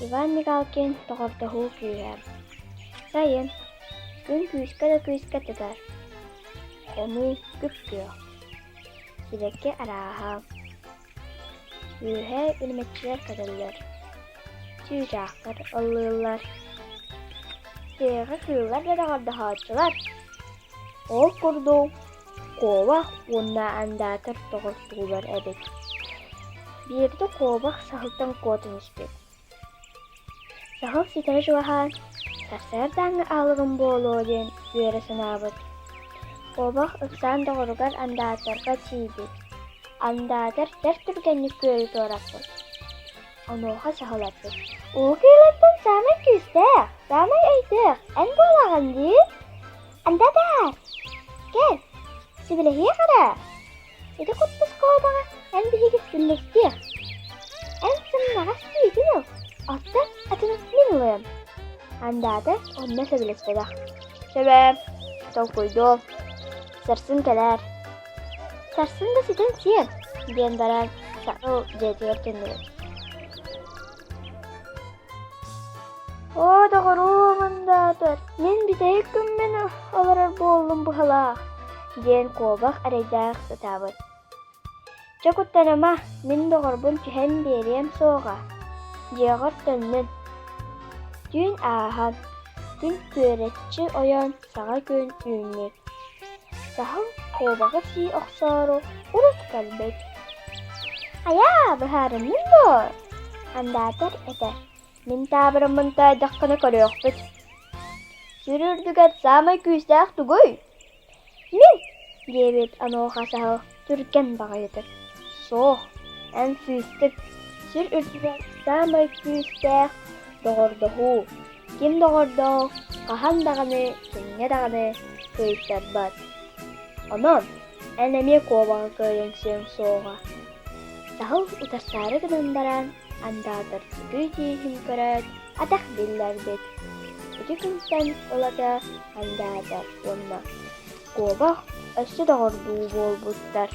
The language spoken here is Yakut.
Иван Мигалкин Доҕордоһуу күүһэ Сайын Күн күүскэ да күүскэ тыгар, хонуу күп-күөх, сибэкки арааһа, үөһэ үрүмэччилэр көтөллөр, чыычаахтар ыллыыллар, тыаҕа кыыллар да доҕордоһооччулар. Ол курдук куобах уонна андаатар доҕордуулар эбит. Биирдэ куобах саһылтан куотан испит. Саһыл ситэрэ чугаһаан, сарсыардааҥҥы аалыгым буолуо диэн үөрэ санаабыт. Куобах ыксаан доҕоругар андаатарга тиийбит. Андаатар бэрт түргэнник күөлү туораппыт. Онуоха саһыл эппит: «Уу кыылыттан саамай күүстээх, саамай өйдөөх эн буолаҕын дии? Андаатаар, кэл, сөбүлэһиэх эрэ. Ити куттас куобаҕа эн биһиги үллэстиэх. Эн сымнаҕас тиитин ыл, оттон атыны мин ылыам. Андаата онно сөбүлэспэтэх. Сөбө, толкуйдуом, сарсын кэлээр. Сарсын да ситэн сиэм, диэн баран саһыл дьиэтигэр төннүбүт. Оо, доҕоруом, андаатар, мин бүтэһик күммүн олорор буоллум быһалаах, диэн куобах эрэйдээх сытаабыт. Чэ куттаныма, мин доҕорбун түһэн биэриэм суоҕа, дьиэҕэр төннүн. Түүн ааһан, күн күөрэччи ойон саҥа күн үүммүт. Саһыл куобаҕы сии охсоору урут кэлбит. Айаа, быһаарынныҥ дуо? Андаатар этэр. Мин таабырыммын таайдаххына көрүөхпүт. Сир үрдүгэр саамай күүстээх тугуй? Мин, диэбит онуоха саһыл түргэн баҕайытык. Суох, эн сыыстык, сир үрдүгэр саамай күүстээх доҕордоһуу. Ким доҕордоох хаһан даҕаны кимҥэ даҕаны кыайтарбат. Онон эн эмиэ куобаҕы кыайан сиэҥ суоҕа. Саһыл утарсаары гынан баран, андаатар сытыы тииһин көрөөт, атах биллэрбит. Ити күнтэн ылата андаатар уонна куобах өссө доҕордуу буолбуттар.